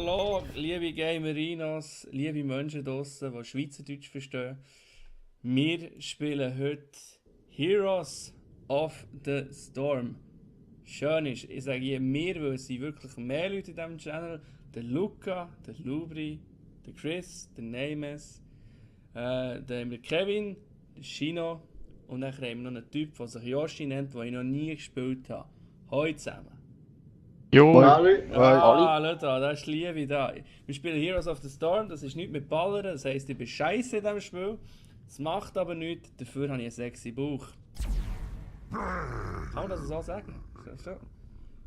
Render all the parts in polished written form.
Hallo, liebe Gamerinos, liebe Menschen draussen, die Schweizerdeutsch verstehen. Wir spielen heute Heroes of the Storm. Schön ist, ich sage hier wir, weil es sind wirklich mehr Leute in diesem Channel. Der Luca, der Lubri, der Chris, der Nemes, dann haben wir Kevin, der Shino und dann haben wir noch einen Typ, der sich Yoshi nennt, den ich noch nie gespielt habe. Hallo zusammen. Jo, Schau da, da ist die Liebe da. Wir spielen Heroes of the Storm, das ist nichts mit Ballern, das heisst, ich bin scheiße in diesem Spiel. Das macht aber nichts, dafür habe ich einen sexy Bauch. Kann man das so sagen?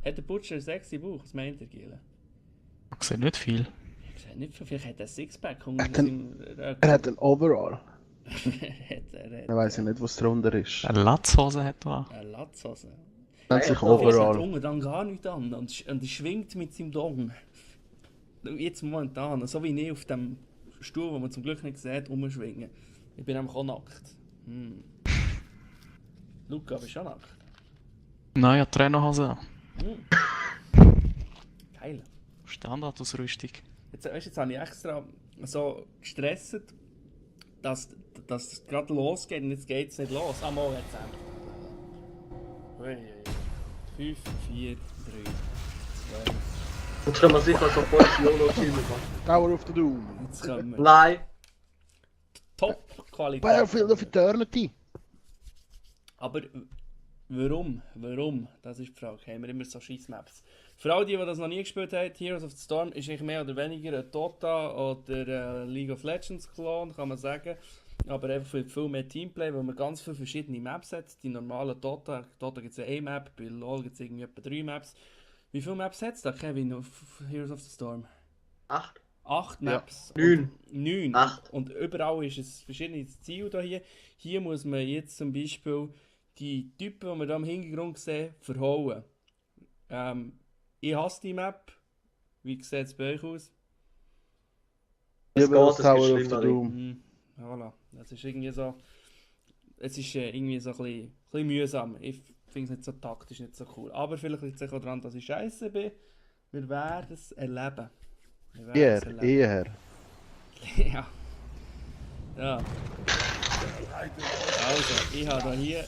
Hat der Butcher einen sexy Bauch? Was meint ihr, Giele? ich sehe nicht viel. Ich sehe nicht viel, vielleicht hat er ein Sixpack. Er hat ein Overall. Er Ich weiss ja nicht, was drunter ist. Eine Latzhose hat er. eine Latzhose. Nennt sich Er hat Overall. unten dann gar nichts an und er schwingt mit seinem Dong. Jetzt momentan, so wie ich auf dem Stuhl, den man zum Glück nicht sieht, rumschwingen. Ich bin nämlich auch nackt. Luca, bist du auch nackt? Nein, ja, Trainerhose an. Geil. Standardausrüstung. Jetzt habe ich extra so gestresst, dass es gerade losgeht und jetzt geht es nicht los. Ah, mal jetzt endlich. 5, 4, 3, 2. Jetzt können wir sicher so voll Solo-Team machen. Tower of the Doom. Jetzt kommen wir. Nein. Top-Qualität. Battlefield of Eternity. Aber warum? Warum? Das ist die Frage. Haben wir immer so scheiß Maps? Für alle, die das noch nie gespielt haben, Heroes of the Storm ist eigentlich mehr oder weniger ein Dota oder ein League of Legends Klon, kann man sagen. Aber einfach viel mehr Teamplay, weil man ganz viele verschiedene Maps hat. Die normalen Dota gibt es ja eine Map, bei LoL gibt es irgendwie etwa 3 Maps. Wie viele Maps hat es da, Kevin, auf Heroes of the Storm? 8. 8 Maps. 9. 9. 8. Und überall ist es verschiedenes Ziel hier. Hier muss man jetzt zum Beispiel die Typen, die wir hier im Hintergrund sehen, verhauen. Ich hasse die Map. Wie sieht es bei euch aus? Es Lieber als geht, es Tower ist of the schlimmer. Doom. Voilà. Das ist irgendwie so. Es ist irgendwie so ein bisschen mühsam. Ich finde es nicht so taktisch, nicht so cool. Aber vielleicht liegt es auch daran, dass ich scheiße bin. Wir werden es erleben. Eher. Ja. Ja. Also, ich habe hier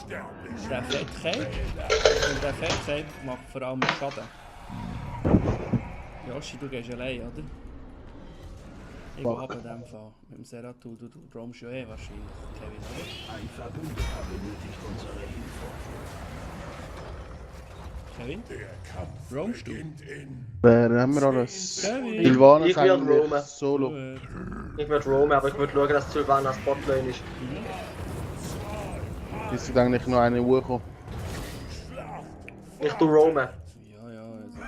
den Fettcape. Und der Fettcape macht vor allem Schaden. Yoshi, du gehst allein, oder? Ich gehe ab in dem Fall. Mit dem Seratul, du roamst ja eh wahrscheinlich, Kevin, oder? Ein Verbündeter benötigt unsere Hilfe. Kevin? Der Kampf Roamst du? beginnt in... Wer haben wir alles? Kevin! Silvanas Ich werde eigentlich roamen. solo. Gut. Ich würde roamen, aber ich würde schauen, dass Sylvanas Botlane ist. Ist jetzt eigentlich noch eine hochgekommen? Ich tu roamen. Ja, also.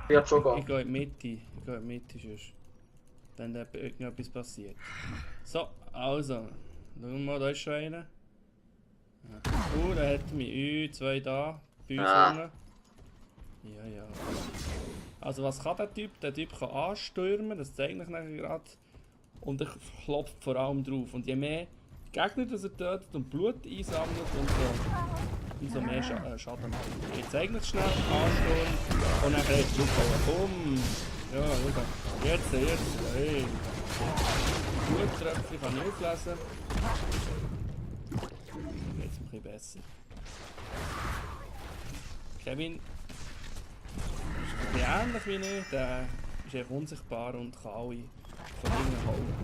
Wird schon Ich gehen. gehe in die Mitte, sonst. Wenn da irgendetwas passiert. So, also. Schau mal, da ist schon einer. Ja. Da hat mich 2 da. Bei uns Ah. unten. Ja. Also was kann der Typ? Der Typ kann anstürmen, das zeige ich nachher gerade. Und er klopft vor allem drauf. Und je mehr Gegner das er tötet und Blut einsammelt umso mehr Schaden macht. Ich zeige es schnell, Ansturm und dann kriegt es drauf. Bumm! Ja, schau. Jetzt, hey! Bluttröpfchen kann ich auflesen. Jetzt ein bisschen besser. Kevin ist ein bisschen ähnlich wie ich, der ist einfach unsichtbar und kann alle von innen holen.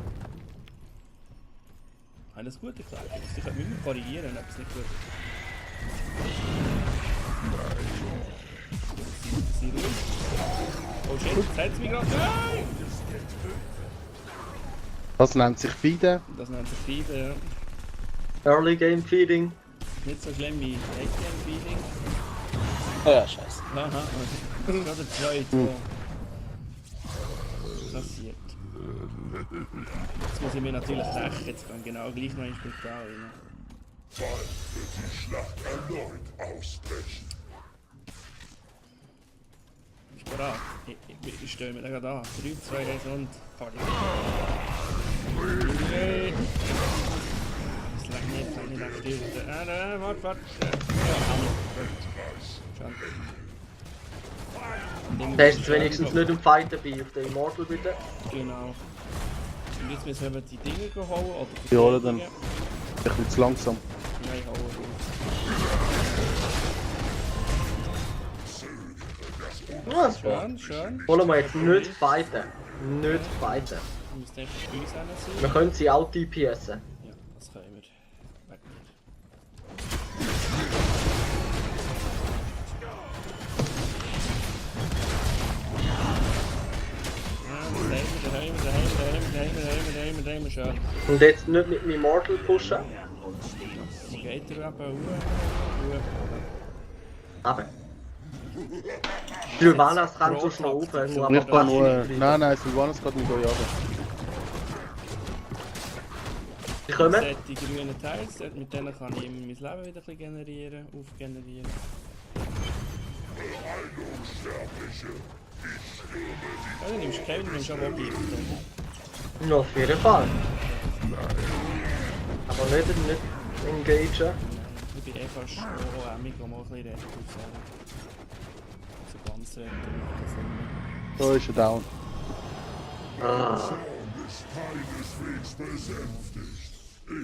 Habe ich das gut erklärt? Ich könnte mich immer korrigieren, wenn etwas nicht gut ist. Sie ruhig. Oh shit, jetzt hat es mich gerade. Nein! Das nennt sich Feeden. Das nennt sich Feeden, ja. Early Game Feeding. Nicht so schlimm wie Late Game Feeling. Ja, scheiße. Aha, gerade der zweite. Passiert. Jetzt muss ich mir natürlich rächen, jetzt kann ich genau gleich noch ins Spital rein. Bald wird die Schlacht erneut ausbrechen. Bist du bereit? Ich stelle mir da gerade an. 3, 2, 1 und Party. Nee. Das lag nicht auf still. Warte. Ja, Hammer. Schon. Der ist jetzt wenigstens nicht im Fight dabei auf den Immortal bitte. Genau. Und jetzt müssen wir die Dinger holen oder Die holen dann. Verteidigen. Ein bisschen zu langsam. Nein, holen. Ja, das war. Schön. Wollen wir jetzt nicht fighten. Nicht fighten. Du musst einfach bei uns sein. Wir können sie auch DPSen. Ja, das können wir. Weg mit. Daheim, schön. Und jetzt nicht mit dem Immortal pushen. Wo geht er eben? Aber. Sylvanas kann so schnell aufhören, nur Ich kann nur. passiv bleiben. Nein, Sylvanas geht nicht durch. Die kommen. Das die grünen Teils, mit denen kann ich mein Leben wieder ein bisschen generieren, aufgenerieren. Ja, du nimmst Kevin, du nimmst aber auch Gift. Ja, auf jeden Fall. Aber nicht engagen. Ich bin eh fast ämmig, wo man auch ein bisschen retten muss. So ganz retten. Da ist er down. Ah. Ist keineswegs besänftigt.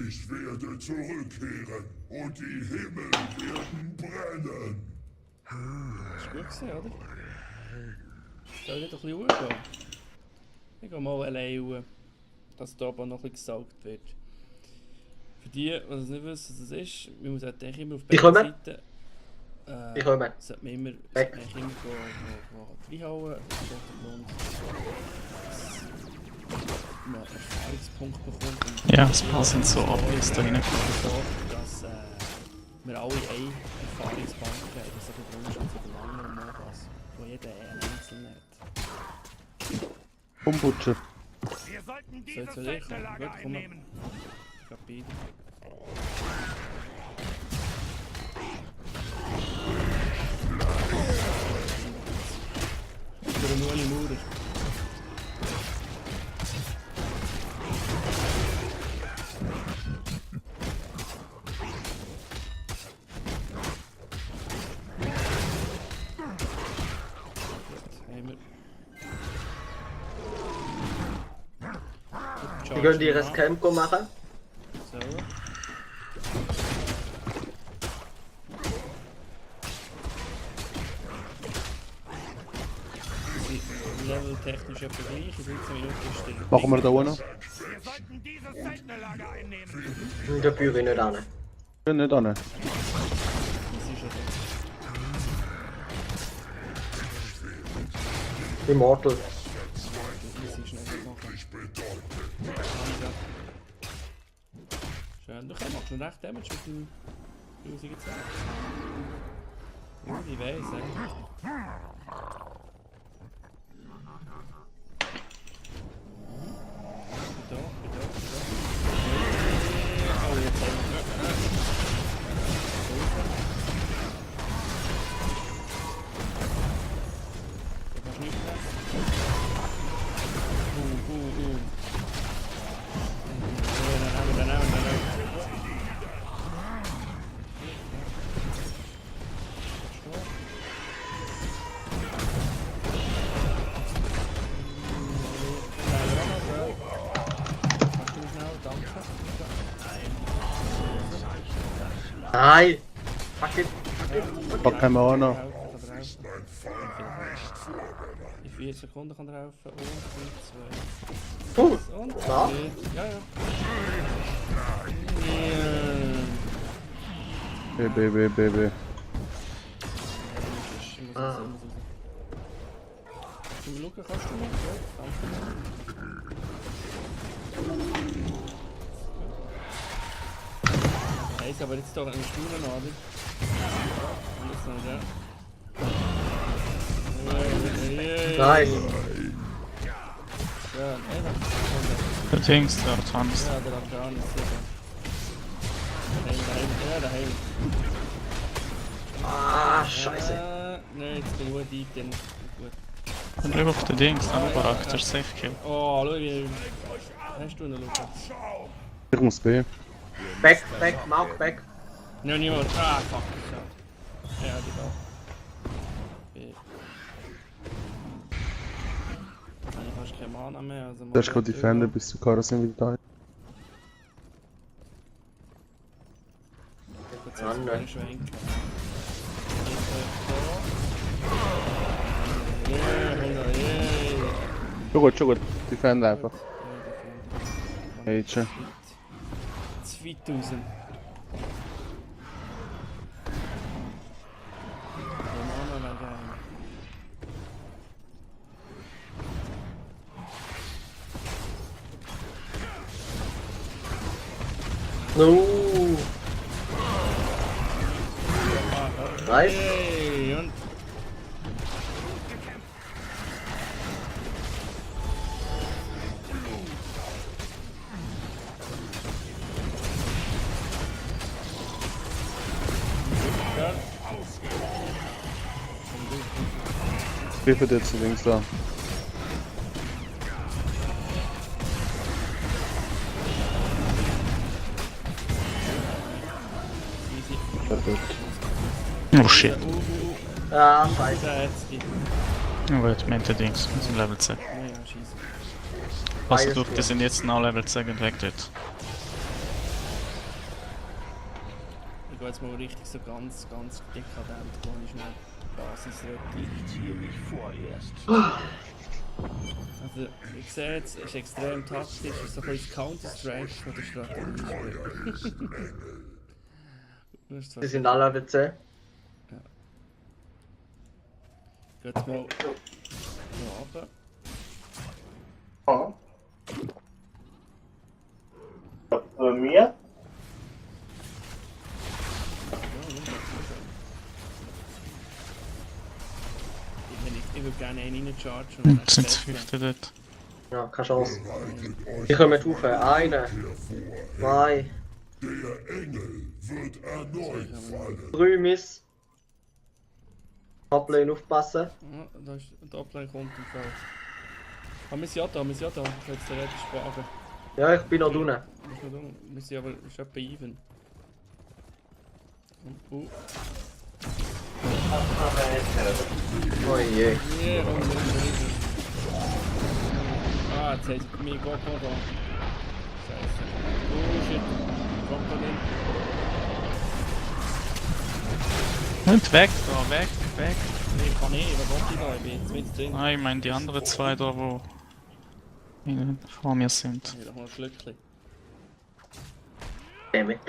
Ich werde zurückkehren und die Himmel werden brennen. Das ist gut gewesen, oder? Soll ich doch ein bisschen hochgehen? Ich gehe mal allein hoch, dass da oben noch ein bisschen gesaugt wird. Für die, die es nicht wissen, was das ist, man muss halt immer auf Die beiden kommen. Seiten... Die kommen. Sollte man immer, Weg. reinhauen, das ist der Grund, dass man Erfahrungspunkte bekommt. Und Ja, das Paar sind so Ablis da reingekommen. dass wir alle eine Erfahrungsbank haben, das ist der Grund schon für den langen Modus, wo jeder einen einzelnen hat. Vom Butcher. Wir sollten So, dieses jetzt will ich Zeltenlager gut kommen. einnehmen. Ich glaube beide. Für den Ueli Maurer. Haben wir. Die können ihr Camp machen. So. Level technisch etwa gleich, in 15 Minuten ist der... Machen wir da unten. Wir sollten dieses Zeltenlager einnehmen. Und da führe ich nicht an. Ich bin nicht an. Das ist ja der... Immortal. Easy schnell machen. Schön, du machst schon recht Damage mit dem grusigen Zelt. Ich weiss, Da. Oh, jetzt haben wir... Du kannst nicht mehr. Dann haben wir. Nein! Fuck it! Fuck haben wir auch noch. In 4 Sekunden kann er helfen. Und 3, 2. Puh! Und Ja. 4. Ja, ja. BB. Ah. Schauen, kannst du mal? Ja, danke. Hey, ist aber jetzt doch eine Stunde noch, oder? Und jetzt noch, ja. Nice! Ja, einfach. Der Dings, der Tanz. Ja, der Afghan ist sicher. Daheim. Ja, daheim. Ah, scheiße! Nein, jetzt bin ich gut deep, dann gut. Und schau auf den Dings, dann Charakter safe kill. Oh, schau wie... Hast du ihn, Luca? Ich muss B. Back, Mark, back! Nein, niemand. Ah, fuck. Ja, die da. hast keine Mana mehr. Also Du hast gerade defenden, bis du Karasin wieder da ist. Ja, nein. Schon gut. Defend einfach. Mädchen. 2000. Mana wäre geil. Nice. Hey, und ja, Wie wird jetzt links da? easy. Perfekt. Oh shit. Ah, scheiße. Da hat's die. Oh, jetzt meinte Dings. Wir sind Level 10. Ja, ja, scheiße. Also durch, die sind jetzt noch Level 10 und weg dort. Ich gehe jetzt mal richtig so ganz dekadent, wo ich schnell Basis Also, ich sehe jetzt, es ist extrem taktisch, es ist so ein bisschen Counter-Strike von der Strategie. Das ist zwar Die sind alle Level 10. Geht jetzt mal runter. Bei mir? Ich würde gerne einen reinchargen. Jetzt sind es 5 dort. Ja, keine Chance. Die kommen rauf. Eine. Zwei. Der Engel wird erneut fallen. 3 Miss. Toplane aufpassen. Ja, da ist die Upline kommt im Fall. Wir sind ja da, ich kann jetzt theoretisch sparen. Ja, ich bin noch unten. Wir sind aber, ist etwa even. Oh je. Yeah, ah, jetzt hat mich Goku da. Scheiße. Oh shit. Komponent. Und weg da, weg. Nee, kann ich, was wollte ich da? Ich bin jetzt mit drin. Ah, ich meine die anderen zwei da, wo vor mir sind. Ich doch mal ein Schlückchen. Dammit.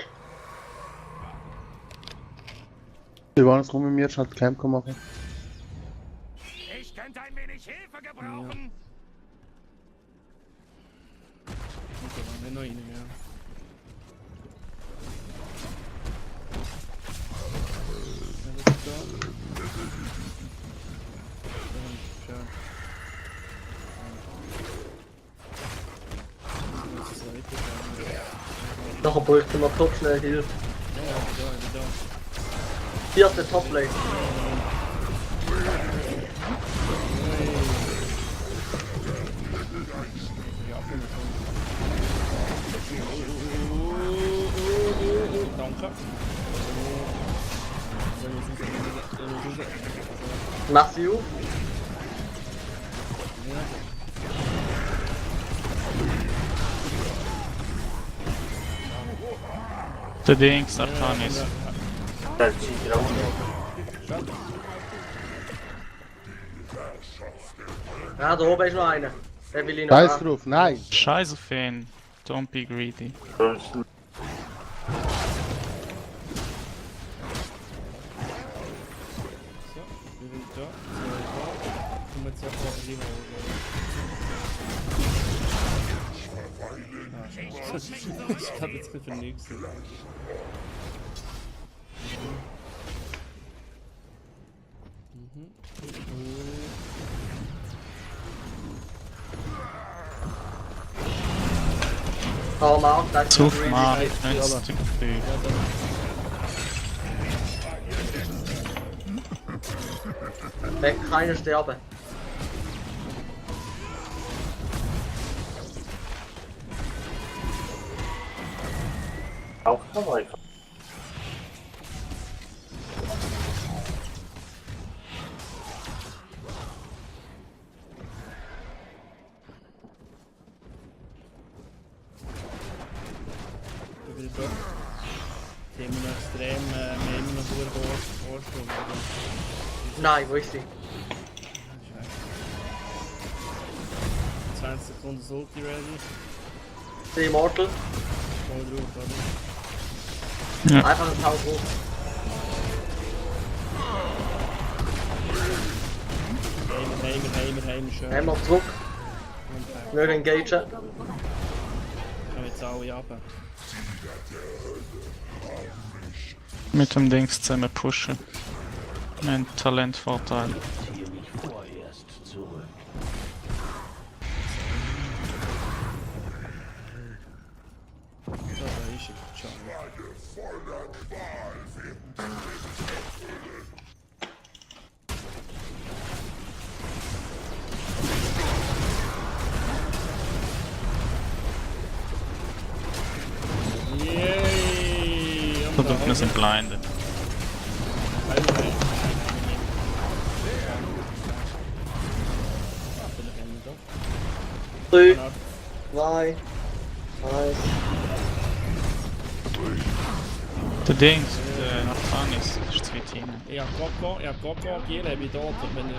Die waren jetzt rum mit mir, schnell die Camp machen. Ich könnte ein wenig Hilfe gebrauchen. Ich muss aber nicht noch rein, ja. Was ist da? Schön. Das ist weiter. Nachher bräuchte man top schnell Hilfe. Ja, ich bin da. Hier ist der Toplane. Danke. Mach sie auf. Der Dings, Arcanis. Ja, da oben ist noch einer. Der will ihn noch Scheiß haben. drauf, nein! Scheiß auf ihn. Don't be greedy. So, wir sind da. Kommen wir jetzt auch auf die Ich kann jetzt für nichts. Hau mal auf, das ist Zu ein mal, Ready. ein Stück früh. Weg, keiner sterben. Die haben noch extrem, wir haben immer noch einen Vorsprung. Nein, wo ist sie? 20 Sekunden Ulti ready. Die Immortal. Voll drauf, oder? Ja. Einfach ein Haus hoch. Heimer, schön. Einmal zurück. Und weg. Wir engagen. Kommen jetzt alle runter. Mit dem Dings zusammen pushen. Wir haben Talentvorteil. So, da ist er. Schon. Yay! Da dürfen wir sind blinded. Drei, 2, 1. Der Dings, der Nathanis, das ist zu weit hinten. Ja, Coco, hier habe ich dort, wenn ich...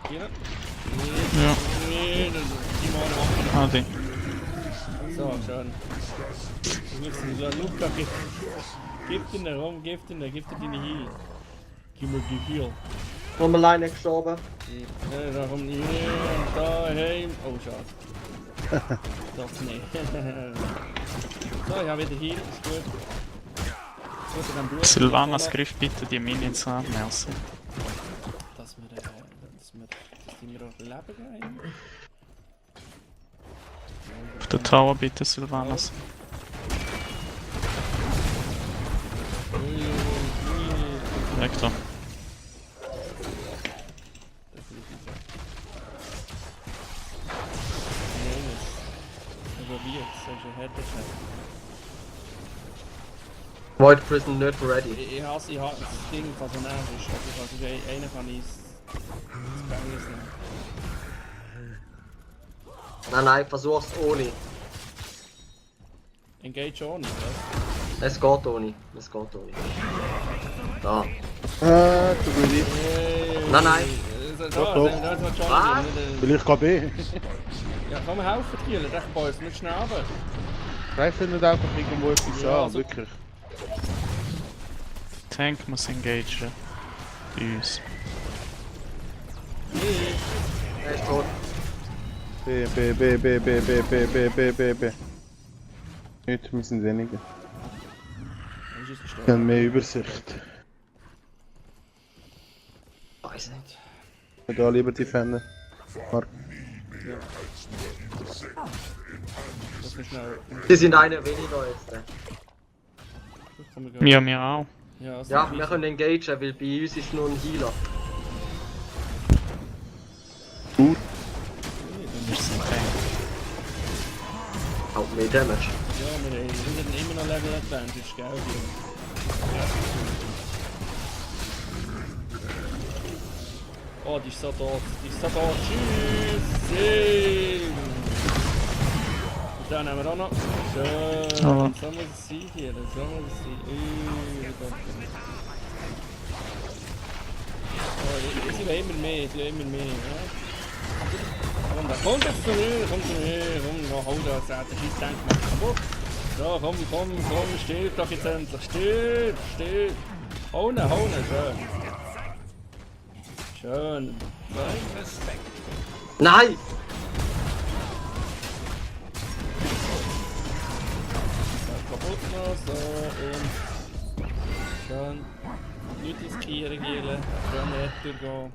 Hier. Ja. Die mal Ah, die. So, schön. Luca, gib ihn rum, gib ihn deine Heal. Gib mir die Heal. Nummer alleine gestorben. Ja, da kommt die Heal und da heim. Oh, schade. Doch nicht. So, ich habe wieder Heal, ist gut. Gut, dann Blut. Sylvanas griff bitte die Minions an, merci. Dass die mir auch Leben geben. Auf der Tower bitte, Sylvanas. Weg da. Probiert, solche Headshot. Void Prison nicht ready. Ich hasse das Ding, was so nervig ist. Also einer kann ich das Gefängnis nehmen. Nein, versuch's ohne. Engage auch nicht, oder? Es geht ohne. Da. Zu greedy. Nein. Doch, doch. Was? Vielleicht kann B. Ja, komm, helfen dir, der Boys, nicht schnell runter. Greifen nicht einfach irgendwo etwas Ja, an, also- wirklich. Tank muss engagen. Bei uns. Er ist tot. B. Nicht, wir sind weniger. Ist es Wir gestorben? haben mehr Übersicht. Weiß nicht. Ich da lieber defenden. Mark. Lass mich schnell. Die sind einer weniger jetzt. Komm, wir gehen. Ja, wir auch. Ja, also Ja, wir können engagen, weil bei uns ist nur ein Healer. Gut. Wir sind Tank. Auch mehr Damage. Ja, wir sind immer noch Level Advantage, gell? Oh, die ist so tot. Tschüss! Yay! Und dann haben wir auch noch. Schön! Oh. So muss es sein hier, so muss es sein. Oh, sie will immer mehr, ja. Komm, da kommt jetzt zu mir, komm, hau da, der Scheiß-Tank macht kaputt. So, komm, stirb doch jetzt endlich, stirb. Hau ihn, schön. Nein! So, kaputt noch, so, und schön. Nicht riskieren, Giele, schön retour gehen.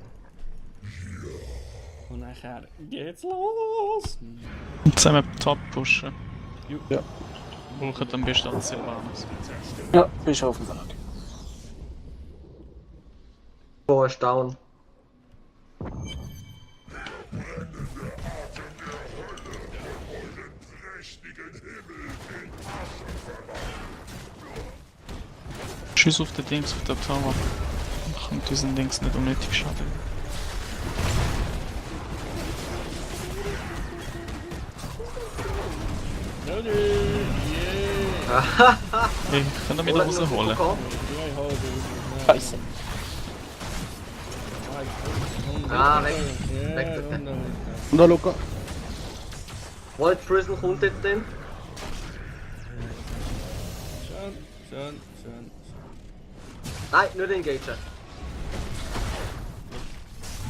Und nachher geht's los! Und zusammen Top pushen. Ja. Brauchen dann bestimmt Sylvanas. Ja, bist auf dem Weg. Wo ist down? Schuss auf den Dings, auf der Tower. Kommt unseren Dings nicht unnötig schaden. Ready! Hey, könnt ihr mich da rausholen? Ja, ich hole dich. Scheiße. Ah, weg. Ja, Weg bitte. runter. Und da Luca. Wild Prison kommt jetzt denn? Schön. Nein, nicht engagen.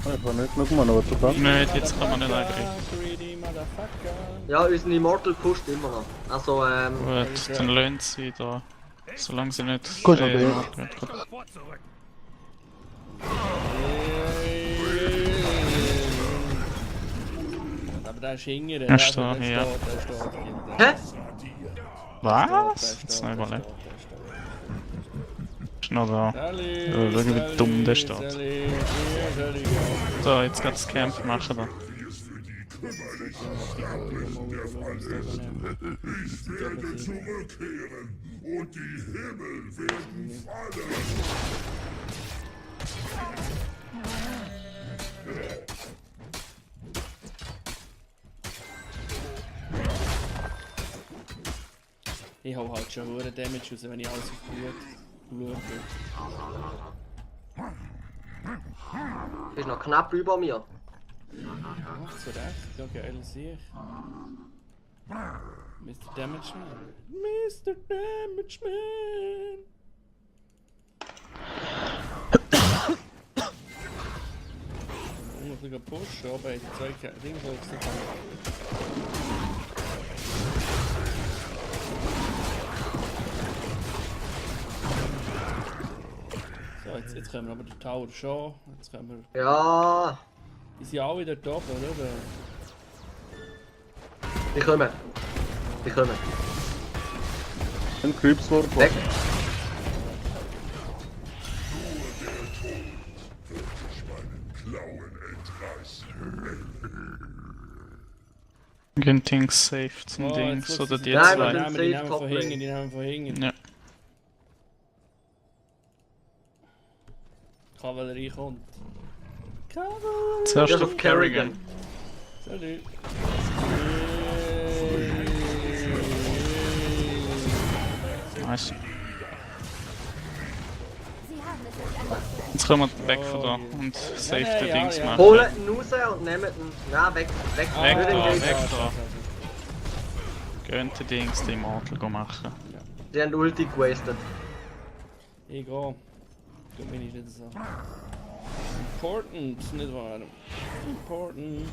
Ich war nicht genug Mann, aber zu fahren. Nein, jetzt kann man nicht angreifen. Greedy Motherfucker. Ja, unser Immortal pusht immer noch. Also, Gut, dann löhnt sie da. Solange sie nicht. Gut, aber Sofort zurück. Aber der ist hinter, Er ist da, ja. der steht hinter. hä? Was? Jetzt noch überlegt. Ist noch da. Schau, wie dumm der steht. So, jetzt geht's das Camp machen da. Zurückkehren und die Himmel werden fallen. Ich hau halt schon hohe Damage raus, wenn ich alles auf Blut schaue. Ist noch knapp über mir. Ach, zu Recht, ja geil sehe ich. Mr. Damage Man. Mr. Damage Man! Ich muss sogar pushen, aber ich zwei Dinge so so, jetzt können wir aber den Tower schon. Jetzt können wir. Ja, Die sind alle dort oben, oder? die kommen. Die kommen. Ein Creepsword. Weg. Klauen entreißen. Gehen Dings safe zum Dings oder die Nein, zwei. wir sind Die safe nehmen top von lane. hinten, die nehmen von hinten. Ja. Kavallerie kommt. Kavallerie! Zuerst Das auf auf Kerrigan. Salut! Nice. Jetzt kommen wir weg von da und safe Ja, den ja, Dings ja. machen. Holen ihn raus und nehmen ihn. Ja, weg. Weg. Weg Nicht da, engagen. weg da. Gehen den Dings, den Immortal machen. Die haben Ulti gewastet. Ich geh. Du bin ich nicht so. Important, nicht wahr? Important.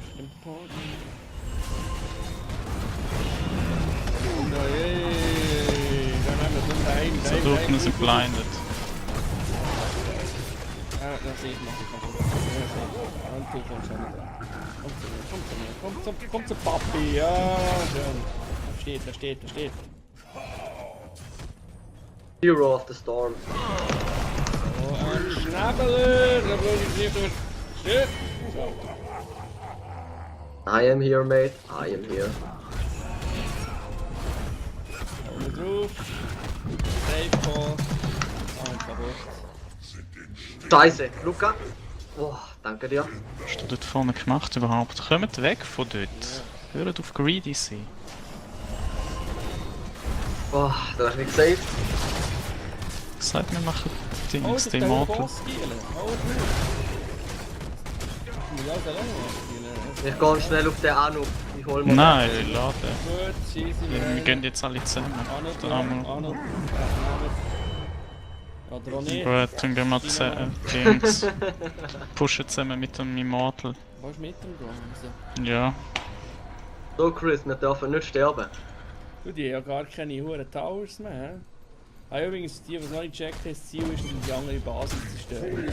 So dürfen sie blinded. Ja, das sehe ich noch. Und du kommst schon wieder. Komm zu Papi, ja, schön. Da steht. Hero of the Storm. Oh, ein Schnabbeler, da bloß ich nicht durch. Shit. So. I am here, mate. I am here. Augen drauf. Safe Call. Und kaputt. Scheiße, Luca. Oh, danke dir. Was hast du dort vorne gemacht überhaupt? Kommt weg von dort. Hört auf Greedy sein. Oh, du hast mich gesaved. Sagt mir, machen Oh, Dings, das den kann Immortal. Boss spielen. Oh, gut. Ich muss auch alleine spielen. Ich gehe schnell auf den Anu. Ich hol mal. Nein, lade. Gut, schieße Wir gehen jetzt alle zusammen. Der Amel. Arnold. Oder auch nicht. Gut, dann gehen wir Dings. Pushen zusammen mit dem Immortal. Willst du mit dem gehen? Ja. So, Chris, wir dürfen nicht sterben. Du, die haben ja gar keine hohen Towers mehr. He? Ah, übrigens, die, die es noch nicht gecheckt haben, das Ziel ist, die andere Basis zu stellen.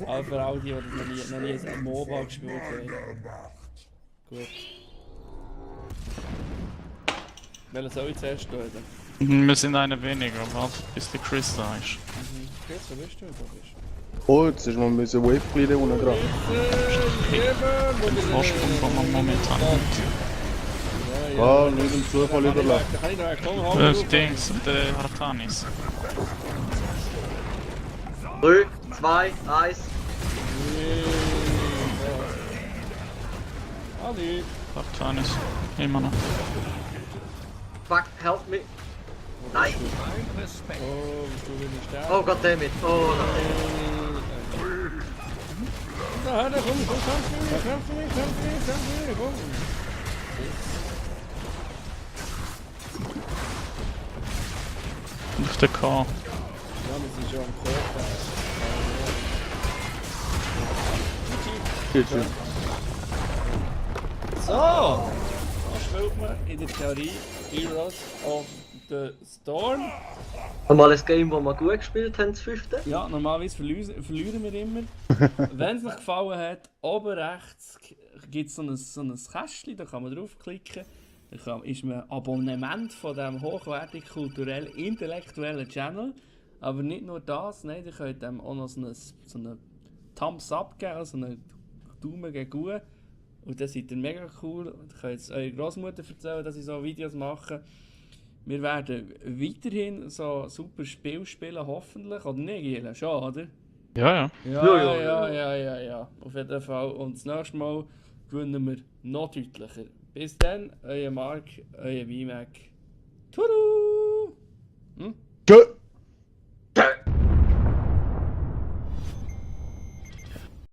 Aber für alle, die das noch nie ein MOBA gespielt haben. Gut. Welchen soll ich zuerst stellen? Wir sind einer weniger, wartet bis der Chris da ist. Chris, wo bist du? Wo bist du? Oh, jetzt ist noch ein bisschen Wave-Glieder unten dran. Vorsprung, den wir momentan haben. Ah, nicht im Zufall überlassen. Da kann ich noch kommen, Das Dings, der Artanis. 3, 2, 1. Ali. Artanis, immer noch. fuck, help me. Nein. Oh, du willst sterben. Oh goddammit. Oh nein. Da, komm, kämpf für mich, komm. Und auf der K. Ja, wir sind schon am Kochen. Chill, chill. So! Da spielt man in der Theorie Heroes of the Storm. Mal ein Game, das wir gut gespielt haben, das 5. Ja, normalerweise verlieren wir immer. Wenn es euch gefallen hat, oben rechts gibt es so ein Kästchen, da kann man draufklicken. Da ist man Abonnement von diesem hochwertig kulturell intellektuellen Channel. Aber nicht nur das, nein, ihr könnt dem auch noch so einen Thumbs up geben, also einen Daumen gegen gut. Und das seid ihr mega cool. Ihr könnt es eurer Großmutter erzählen, dass ich so Videos mache. Wir werden weiterhin so super Spiele spielen, hoffentlich. Oder nicht, Giela? Schon, oder? Ja, ja. Ja. Auf jeden Fall. Und das nächste Mal gewinnen wir noch deutlicher. Bis dann, euer Marc, euer VMAC. Tudu! Tschö!